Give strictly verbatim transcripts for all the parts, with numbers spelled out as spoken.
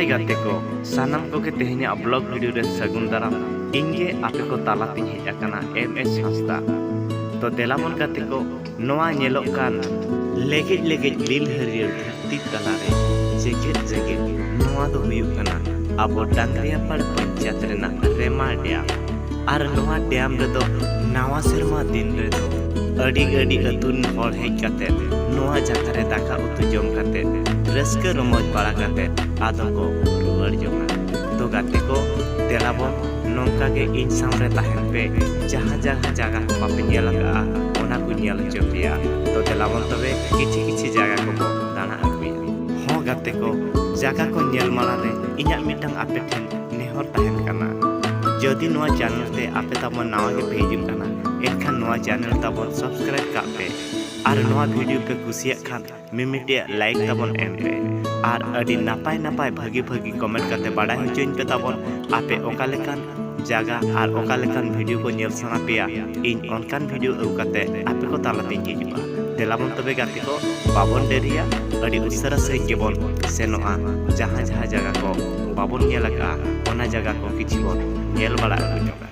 ᱦᱟᱭ ᱜᱟᱛᱮ ᱠᱚ, ᱥᱟᱱᱟᱢ ᱠᱚᱜᱮ ᱛᱮᱦᱮᱧᱟᱜ ᱵᱞᱚᱜ ᱵᱷᱤᱰᱤᱭᱳ ᱨᱮ ᱥᱟᱹᱜᱩᱱ ᱫᱟᱨᱟᱢ᱾ ᱤᱧ ᱜᱮ ᱟᱯᱮ ᱠᱚ ᱛᱟᱞᱟ ᱛᱤᱧ ᱦᱮᱡ ᱟᱠᱟᱱᱟ, ᱮᱢ ᱮᱥ ᱦᱟᱸᱥᱫᱟ᱾ ᱛᱚ ᱫᱮᱞᱟ ᱵᱚᱱ ᱜᱟᱛᱮ ᱠᱚ, ᱱᱚᱣᱟ ᱧᱮᱞᱚᱜ ᱠᱟᱱ ᱞᱮᱜᱮᱡ ᱞᱮᱜᱮᱡ ᱞᱤᱞ ᱦᱟᱹᱨᱭᱟᱹᱲ ᱫᱷᱟᱹᱨᱛᱤ ᱛᱟᱞᱟᱨᱮ ᱡᱮᱜᱮᱫ ᱡᱮᱜᱮᱫ, ᱱᱚᱣᱟ ᱫᱚ ᱦᱩᱭᱩᱜ ᱠᱟᱱᱟ ᱟᱵᱚ ᱰᱟᱝᱜᱽᱨᱤᱭᱟᱯᱟᱲ ᱯᱚᱧᱪᱟᱭᱮᱛ ᱨᱮᱱᱟᱜ ᱨᱮᱢᱟ ᱰᱮᱢ᱾ ᱟᱨ ᱱᱚᱣᱟ ᱰᱮᱢ ᱨᱮᱫᱚ ᱱᱟᱣᱟ ᱥᱮᱨᱢᱟ ᱫᱤᱱ ᱨᱮᱫᱚ ᱟᱹᱰᱤ ᱟᱹᱰᱤ ᱟᱹᱛᱩ ᱨᱮᱱ ᱦᱚᱲ ᱦᱮᱡ ᱠᱟᱛᱮ ᱱᱚᱣᱟ ᱡᱟᱭᱜᱟ ᱨᱮ ᱫᱟᱠᱟ ᱩᱛᱩ ᱡᱚᱢ ᱠᱟᱛᱮ ᱨᱟᱹᱥᱠᱟᱹ ᱨᱚᱢᱚᱡᱽ ᱵᱟᱲᱟ ᱠᱟᱛᱮ ᱟᱫᱚ ᱠᱚ ᱨᱩᱣᱟᱹᱲ ᱡᱚᱝᱟ᱾ ᱛᱚ ᱜᱟᱛᱮ ᱠᱚ, ᱫᱮᱞᱟ ᱵᱚᱱ ᱱᱚᱝᱠᱟ ᱜᱮ ᱤᱧ ᱥᱟᱶ ᱨᱮ ᱛᱟᱦᱮᱱ ᱯᱮ, ᱡᱟᱦᱟᱸ ᱡᱟᱦᱟᱸ ᱡᱟᱭᱜᱟ ᱠᱚ ᱵᱟᱯᱮ ᱧᱮᱞ ᱟᱠᱟᱫᱼᱟ ᱚᱱᱟ ᱠᱚ ᱧᱮᱞ ᱦᱚᱪᱚ ᱯᱮᱭᱟ᱾ ᱛᱚ ᱫᱮᱞᱟ ᱵᱚᱱ ᱛᱚᱵᱮ ᱠᱤᱪᱷᱤ ᱠᱤᱪᱷᱤ ᱡᱟᱭᱜᱟ ᱠᱚᱵᱚ ᱫᱟᱬᱟ ᱟᱹᱜᱩᱭᱟ᱾ ᱦᱚᱸ ᱜᱟᱛᱮ ᱠᱚ, ᱡᱟᱭᱜᱟ ᱠᱚ ᱧᱮᱞ ᱢᱟᱲᱟᱝ ᱨᱮ ᱤᱧᱟᱹᱜ ᱢᱤᱫᱴᱟᱝ ᱟᱯᱮ ᱴᱷᱮᱱ ᱱᱮᱦᱚᱨ ᱛᱟᱦᱮᱱ ᱠᱟᱱᱟ, ᱡᱩᱫᱤ ᱱᱚᱣᱟ ᱪᱮᱱᱮᱞ ᱛᱮ ᱟᱯᱮ ᱛᱟᱵᱚᱱ ᱱᱟᱣᱟ ᱜᱮᱯᱮ ᱦᱤᱡᱩᱜ ᱠᱟᱱᱟ, ᱮᱱᱠᱷᱟᱱ ᱱᱚᱣᱟ ᱪᱮᱱᱮᱞ ᱛᱟᱵᱚᱱ ᱥᱟᱵᱥᱠᱨᱟᱭᱤᱵ ᱠᱟᱜ ᱯᱮ᱾ ᱟᱨ ᱱᱚᱣᱟ ᱵᱷᱤᱰᱤᱭᱳ ᱯᱮ ᱠᱩᱥᱤᱭᱟᱜ ᱠᱷᱟᱱ ᱢᱤᱢᱤᱫᱴᱤᱡ ᱞᱟᱭᱤᱠ ᱛᱟᱵᱚᱱ ᱮᱢ ᱯᱮ᱾ ᱟᱨ ᱟᱹᱰᱤ ᱱᱟᱯᱟᱭ ᱱᱟᱯᱟᱭ ᱵᱷᱟᱹᱜᱤ ᱵᱷᱟᱹᱜᱤ ᱠᱚᱢᱮᱱᱴ ᱠᱟᱛᱮ ᱵᱟᱰᱟᱭ ᱦᱚᱪᱚᱧ ᱯᱮ ᱛᱟᱵᱚᱱ, ᱟᱯᱮ ᱚᱠᱟ ᱞᱮᱠᱟᱱ ᱡᱟᱭᱜᱟ ᱟᱨ ᱚᱠᱟ ᱞᱮᱠᱟᱱ ᱵᱷᱤᱰᱤᱭᱳ ᱠᱚ ᱧᱮᱞ ᱥᱟᱱᱟ ᱯᱮᱭᱟ, ᱤᱧ ᱚᱱᱠᱟᱱ ᱵᱷᱤᱰᱤᱭᱳ ᱟᱹᱜᱩ ᱠᱟᱛᱮ ᱟᱯᱮ ᱠᱚ ᱛᱟᱞᱟᱛᱤᱧ ᱦᱤᱡᱩᱜᱼᱟ᱾ ᱫᱮᱞᱟ ᱵᱚᱱ ᱛᱚᱵᱮ ᱜᱟᱛᱮ ᱠᱚ, ᱵᱟᱵᱚᱱ ᱰᱮᱨᱤᱭᱟ, ᱟᱹᱰᱤ ᱩᱥᱟᱹᱨᱟ ᱥᱟᱺᱦᱤᱡ ᱜᱮᱵᱚᱱ ᱥᱮᱱᱚᱜᱼᱟ᱾ ᱡᱟᱦᱟᱸ ᱡᱟᱦᱟᱸ ᱡᱟᱭᱜᱟ ᱠᱚ ᱵᱟᱵᱚᱱ ᱧᱮᱞ ᱟᱠᱟᱫᱼᱟ, ᱚᱱᱟ ᱡᱟᱭᱜᱟ ᱠᱚ ᱠᱤᱪᱷᱩ ᱵᱚᱱ ᱧᱮᱞ ᱵᱟᱲᱟ ᱟᱹᱜᱩ ᱧᱚᱜᱟ᱾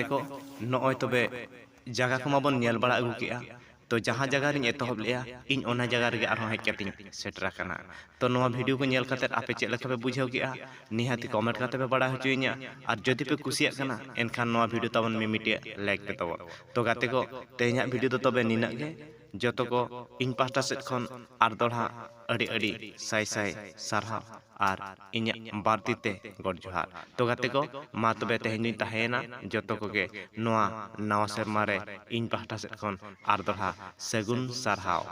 ᱠᱚ, ᱱᱚᱜᱼᱚᱭ ᱛᱚᱵᱮ ᱡᱟᱭᱜᱟ ᱠᱚᱢᱟ ᱵᱚᱱ ᱧᱮᱞ ᱵᱟᱲᱟ ᱟᱹᱜᱩ ᱠᱮᱜᱼᱟ, ᱛᱚ ᱡᱟᱦᱟᱸ ᱡᱟᱭᱜᱟ ᱨᱤᱧ ᱮᱛᱚᱦᱚᱵ ᱞᱮᱜᱼᱟ, ᱤᱧ ᱚᱱᱟ ᱡᱟᱭᱜᱟ ᱨᱮᱜᱮ ᱟᱨᱦᱚᱸ ᱦᱮᱡ ᱠᱟᱛᱮᱧ ᱥᱮᱴᱮᱨ ᱟᱠᱟᱱᱟ᱾ ᱛᱚ ᱱᱚᱣᱟ ᱵᱷᱤᱰᱤᱭᱳ ᱠᱚ ᱧᱮᱞ ᱠᱟᱛᱮᱫ ᱟᱯᱮ ᱪᱮᱫ ᱞᱮᱠᱟ ᱯᱮ ᱵᱩᱡᱷᱟᱹᱣ ᱠᱮᱜᱼᱟ, ᱱᱤᱦᱟᱹᱛᱤ ᱠᱚᱢᱮᱱᱴ ᱠᱟᱛᱮ ᱯᱮ ᱵᱟᱲᱟᱭ ᱦᱚᱪᱚᱭᱤᱧᱟ᱾ ᱟᱨ ᱡᱩᱫᱤ ᱯᱮ ᱠᱩᱥᱤᱭᱟᱜ ᱠᱟᱱᱟ, ᱮᱱᱠᱷᱟᱱ ᱱᱚᱣᱟ ᱵᱷᱤᱰᱤᱭᱳ ᱛᱟᱵᱚᱱ ᱢᱤᱢᱤᱫᱴᱤᱡ ᱞᱟᱭᱤᱠ ᱯᱮ ᱛᱟᱵᱚᱱ᱾ ᱛᱚ ᱜᱟᱛᱮ ᱠᱚ, ᱛᱮᱦᱮᱧᱟᱜ ᱵᱷᱤᱰᱤᱭᱳ ᱫᱚ ᱛᱚᱵᱮ ᱱᱤᱱᱟᱹᱜ ᱜᱮ᱾ ᱡᱚᱛᱚ ᱠᱚ ᱤᱧ ᱯᱟᱦᱴᱟ ᱥᱮᱫ ᱠᱷᱚᱱ ᱟᱨ ᱫᱚᱲᱦᱟ ᱟᱹᱰᱤ ᱟᱹᱰᱤ ᱥᱟᱭ ᱥᱟᱭ ᱥᱟᱨᱦᱟᱣ ᱟᱨ ᱤᱧᱟᱹᱜ ᱵᱟᱹᱲᱛᱤ ᱛᱮ ᱜᱚᱰ ᱡᱚᱦᱟᱨ᱾ ᱛᱚ ᱜᱟᱛᱮ ᱠᱚ, ᱢᱟ ᱛᱚᱵᱮ ᱛᱮᱦᱮᱧ ᱫᱚᱧ ᱛᱟᱦᱮᱸᱭᱮᱱᱟ᱾ ᱡᱚᱛᱚ ᱠᱚᱜᱮ ᱱᱚᱣᱟ ᱱᱟᱣᱟ ᱥᱮᱨᱢᱟ ᱨᱮ ᱤᱧ ᱯᱟᱦᱴᱟ ᱥᱮᱫ ᱠᱷᱚᱱ ᱟᱨ ᱫᱚᱲᱦᱟ ᱥᱟᱹᱜᱩᱱ ᱥᱟᱨᱦᱟᱣ᱾